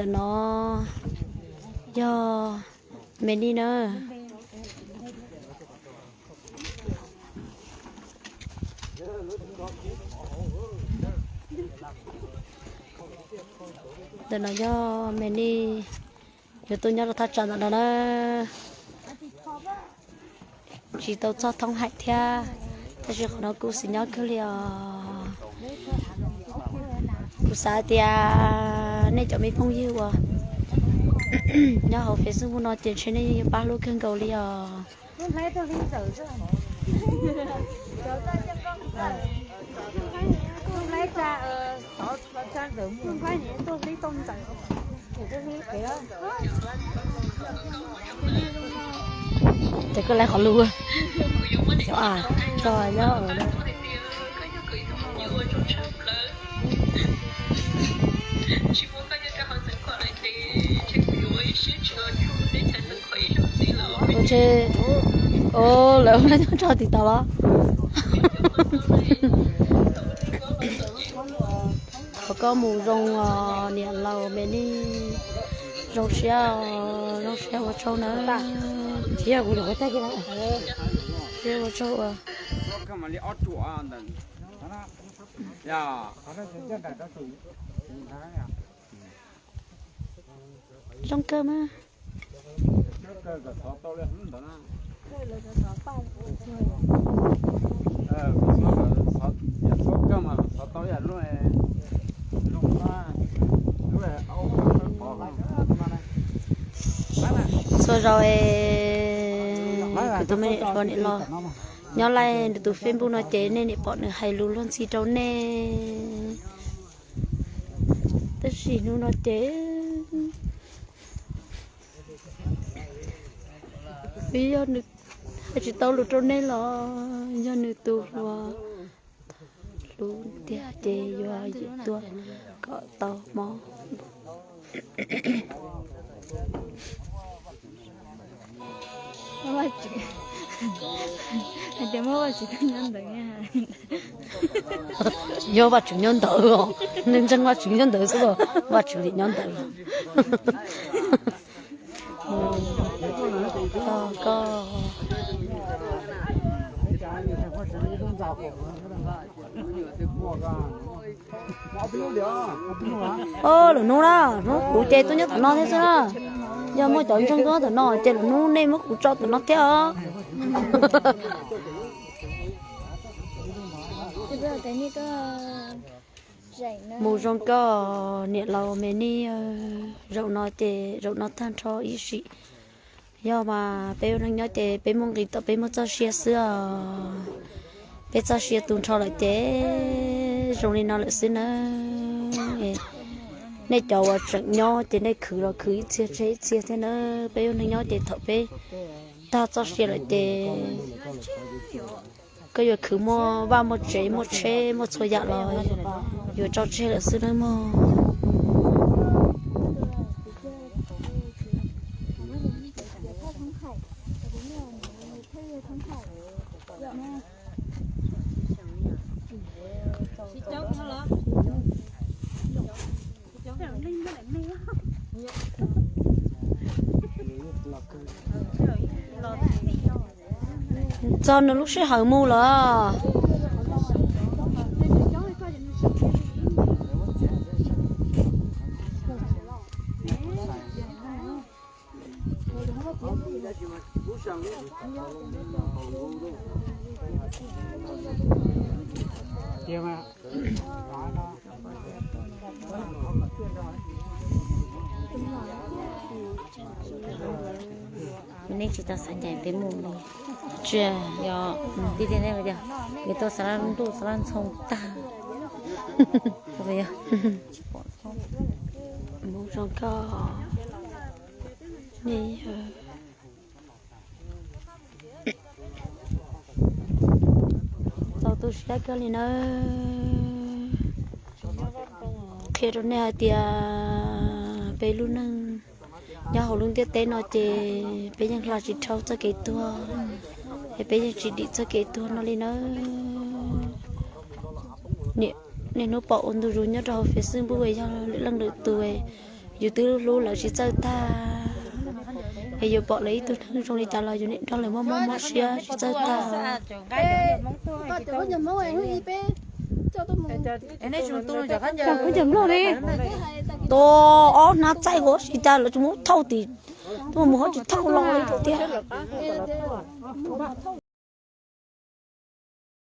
Ntawm no yog Me Nij na. Ntawm no yog Me Nij, yuav tuaj nyob rau thaj tsam ntawm no na. Tsis tau txog thoob hais thiab, tab sis qhov no kuv xis nyob kawg li os. Kuv xav tias nej cov me phooj ywg uas nyob hauv Facebook no ces ntshe nej yeej yuav pab hlub kawg nkaus li os. Ces koj laiv qhov lus, xyov a, tso nyob. Ntshe, o, lawv nyob rau tim tod los. Thov koj mus zoo os niam laus Me Nij, zoo siab, zoo siab ua tsaug nawb. Siab ua tsaug ua. Zoo kawg mas. Txhua zaus es kuv tus me niam hluas niam los nyob laij nws tus Facebook no ces nej niam pom nws hais lus luag ntxhi rau nej. Tab sis hnub no ces yog nws hais tsis tau lus rau nej los yog nws tus hluas hlub tiag ces yuav yim tuaj kom tau mob. Hais tias muaj Vajtswv nyob ntawd. Yog Vajtswv nyob ntawd os, nws ntseeg Vajtswv nyob ntawd xwb los Vajtswv li nyob ntawd. Koj, koj. O, lwm hnub na, hnub kuv ces tuaj nyob tom no thiab xwb na. Yog muaj cov ntseeg tuaj nyob tom no ces lwm hnub nej muab kuv tso tom no thiab os. Mus zoo koj niam laus Me Nij, zaum no ces zaum no tag nrho ib sim. Yog mas peb ua neej nyob ces peb muaj nqis tau peb muaj txoj sia xwb os. Peb txoj sia tu nrho lawm ces zoo li no lawm xwb nawb. Nej cov uas tseem nyob ces nej khwv los khwv ib txhia tseg ib txhia thiab nawb. Peb ua neej nyob ces thaum peb tag txoj sia lawm ces koj yuav khwv muaj vaj muaj tsev muaj tsheb muaj txhua yam los yuav tso tseg lawm xwb nawb mog. Txog nws lub sij hawm mus lawm. Nej tsis tau xav ncaim peb mus li. Tsis yog, tij tij nej tias yuav tau xav laj ntuj xav laj ntxhoo tag. Mus zoo koj. Txaus tu siab kawg li nawb. Qhia rau nej hais tias peb lub neej nyob hauv lub ntiaj teb no ces peb yeej hla tsis dhau txoj kev tuag, es peb yeej tsis dim txoj kev tuag no li nawb. Niaj hnub pom ua ntu zus nyob rau hauv Facebook yog lwm leej lwm tus Yus twb hlub lawv tsis txawj tag, es yus pom lawv ib tug neeg zoo li cas los yus nim nrog lawv muaj mob mob siab tsis txawj tag. Tus ob hnab txaij huab tsis cas lawv tsis muab thauj tim, tuaj mus huab tsis thauj los li tiag.